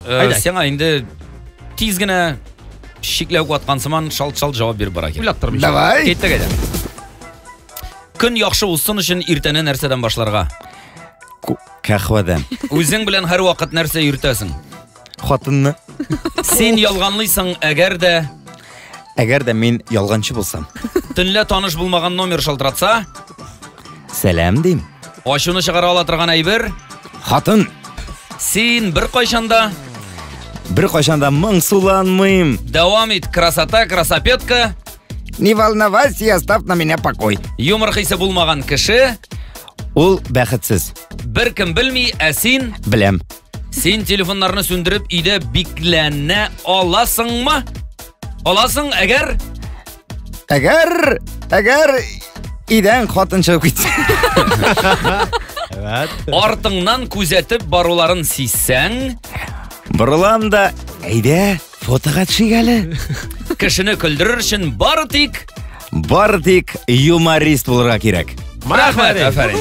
Э, Әйдә. Сиңа инде тиз генә чикләү ваткан сыман шалт-шалт җавап биреп бара кирәк. Уйлап тормыйча. Давай. Киттек әйдә. Көн яхшы узсын өчен иртәне нәрсәдән башларга? Кәхвәдән. Үзең белән һәрвакыт нәрсә йөртәсең? Хатынны. Син ялганлыйсың, әгәр дә Әгәр дә мин ялганчы булсам. төнлә таныш булмаган номер шалтыратса, Сәлам дим. ачуны чыгара ала торган әйбер, Хатын. син беркайчан да Бер кайчан да моңсуланмыйм. дәвам ит, красота, красопетка, Не волновайся и оставь на меня покой. юмор хисе булмаган кеше, Ул бәхетсез. беркем белми, ә син Беләм. Син телефоннарны сүндереп өйдә бикләнә аласыңмы? Аласың, әгәр Әгәр, әгәр идән хатын чыгып китсә. Evet. артыңнан күзәтеп баруларын сизсәң, Борылам да, әйдә, фотога төшик әле. кешене көлдерер өчен бары тик Бары тик юморист булырга кирәк. Рәхмәт, афәрин.